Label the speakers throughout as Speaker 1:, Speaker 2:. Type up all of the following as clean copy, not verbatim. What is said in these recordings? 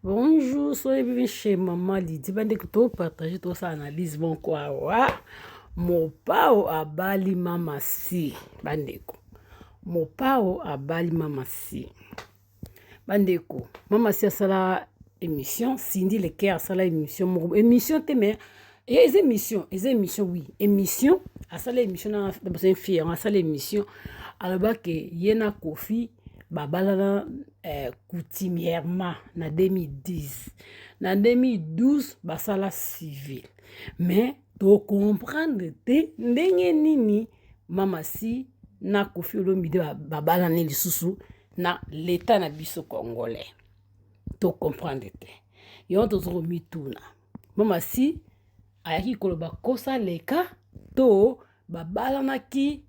Speaker 1: Bonjour, soyez bienvenue chez Maman Lydie. Bandeko to partager to sa analyse moko awa. Mopao abali mama si bandeko. Mopao abali mama si. Bandeko, mama si asala émission, Cindy Le Caire asala émission moko. Émission te mais eza émission, eza émission oui, émission asala émission na na fille, asala émission alobaki ye na Kofi babalana coutumièrement na 2010. Na 2012 basala civil, mais tocomprendre te ndenge nini mama si na Kofi Olomide babalani lisusu na leta na biso congolais. Tocomprendre te yango, toza komituna: mama si ayaki koloba kosa leka to babalanaki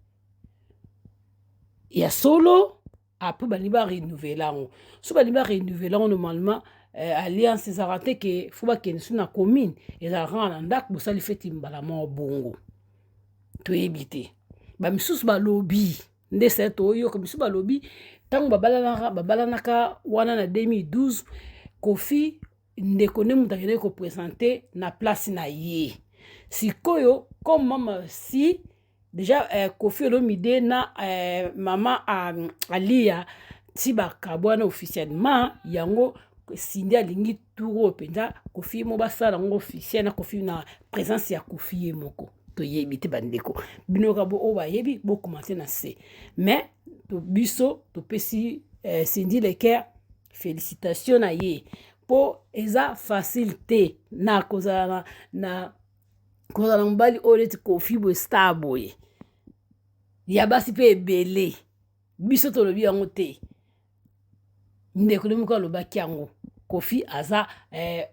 Speaker 1: ya solo? Après balingi barenouveler yango. So balingi barenouveler yango, normalement alliance ezalaka te ke fo bakende so na commune, ezalaka kaka na ndako, bosali feti mbala moko bongo. Toyebi te. Bamisusu balobi nde se toyoka, misusu balobi ntango babalanaka wana na 2012, Kofi ndeko nde moto akendeki koprésenter na place na ye. Sikoyo comme mama si déjà Kofi Olomide na mama Alia ti bakabwana officiellement, yango Cindy alingi tour oyo mpenza Kofi mo basala yango officiel na Kofi, na présence ya Kofi ye moko. Toyebi te bandeko, bino kaka oyo bayebi bocommenter na se. Mais biso topesi Cindy Le Caire félicitation na ye, mpo eza facile te na kozala na kozala mobali oyo neti Kofi boye, star boye, ya basi mpe ebele. Biso tolobi yango te, ndeko nde moko alobaki yango. Kofi aza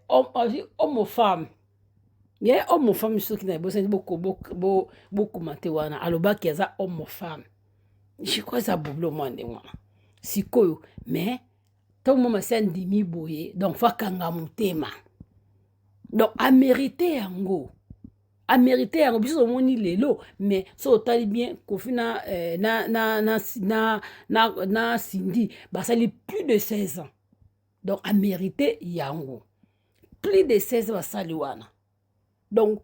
Speaker 1: homme femme, ye homme femme. Soki na ebosani, bokoma te. Wana alobaki aza homme femme, je crois eza boblo mwa ndenge wana. Sikoyo mais ntango mama si andimi boye, donc fo akanga motema, donc amérite yango, amérite yango. Biso tomoni lelo, mais so otali bien, Kofi na Cindy basali plus de 16 ans, donc amérite yango. Plus de 16 basali wana. Donc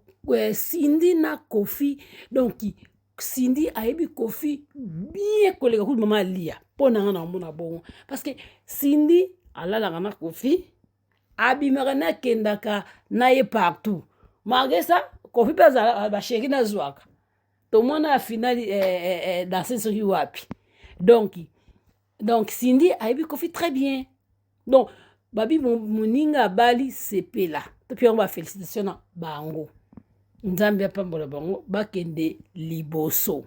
Speaker 1: Cindy na Kofi, donc Cindy ayebi Kofi bien koleka kutu mama Alia. Mpo na nga na omona bongo, parce que Cindy alalaka na Kofi, abimaka na akendaka na ye partout. Malgré ça, Kofi mpe azala bachéri nazwaka, tomona ya finali danse soki wapi. Donc Cindy ayebi Kofi très bien. Donc babi moninga abali, sepela. Topi yango bafélicitation na bango, Nzambe apambola bango, bakende liboso.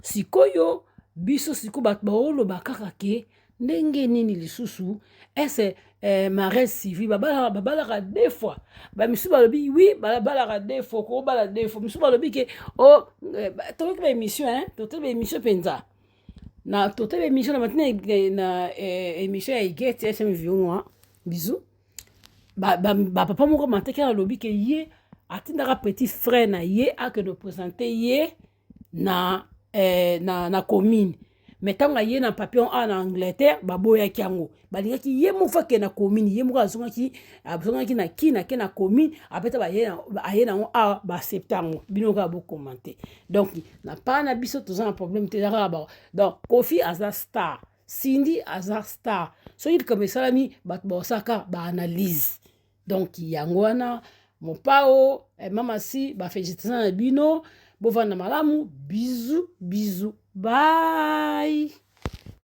Speaker 1: Sikoyo biso sikoyo bato baoloba kaka ke ndenge nini lisusu ese mariage civil babalaka deux fois. Bamisusu balobi oui, babalaka deux fois, kobala deux fois. Misusu balobi ke oh, toyoki baémission, totali baémission mpenza na totali baémission na matina na émission ya Igete SM Viongwa bisu. Bapapa moko mataki alobi ke ye atindaka petit frère na ye akende présenter ye na commune, mais ntango aye na papier awa na Angleterre, baboyaki yango. Balingaki ye moko akende na commune. Ye moko azongaki na Kini, ake na commune, apeta aye nango awa, baaccepte yango. Bino kaka bocommenter. Donc na pa na biso toza na problème te, eza kaka. Donc Kofi aza star, Cindy aza star. Soki likambo esalami, bato baosaka baanalyse. Donc yango wana, Mopao, mama si, bafélicitation na bino, bovanda malamu. Bisous, bisous, bye.